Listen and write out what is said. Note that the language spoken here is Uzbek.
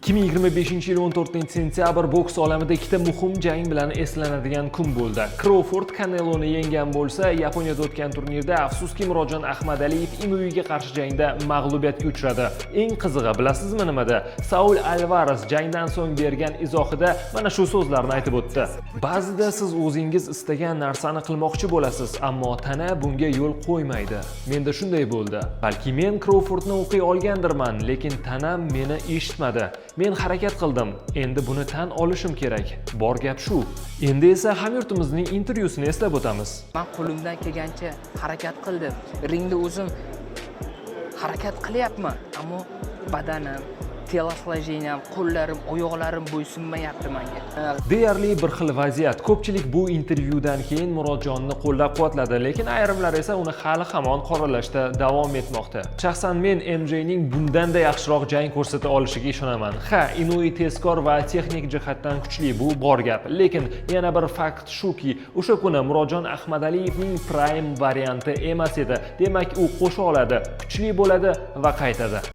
2025 yil 14 sentyabr boks olamida ikkita muhim jang bilan eslanadigan kun bo'ldi. Krouford Kaneloni yenggan bo'lsa, Yaponiyada o'tgan turnirda, afsuski, Murodjon Ahmadaliyev Inuiga qarshi jangda mag'lubiyatga uchradi. Eng qizig'i, bilasizmi nimada? Saul Alvares jangdan so'ng bergan izohida mana shu so'zlarni aytib o'tdi: "Ba'zida siz o'zingiz istagan narsani qilmoqchi bo'lasiz, ammo tana bunga yo'l qo'ymaydi. Menda shunday bo'ldi. Balki men Kroufordni o'qiy olgandirman, lekin tanam meni eshitmadi. Men harakat qildim. Endi buni tan olishim kerak. Bor gap shu." Endi esa hamyurtimizning intervyusini eslab o'tamiz. Man qo'limdan kelgancha harakat qildim. Ringda o'zim harakat qilyapman, ammo badanim, телосложением, qo'llarim, oyoqlarim bo'ysunmayapti menga. Deyarli bir xil vaziyat. Ko'pchilik bu intervyudan keyin Murodjonni qo'llab-quvvatladi, lekin ayrimlar esa uni hali hamon qoralashda davom etmoqda. Shaxsan men MJning bundanda yaxshiroq jang ko'rsata olishiga ishonaman. Ha, Inui tezkor va texnik jihatdan kuchli, bu bor gap. Lekin yana bir fakt shuki, o'sha kuni Murodjon Ahmadaliyevning prime varianti emas edi. Demak, u qo'sha oladi, kuchli bo'ladi va qaytadi.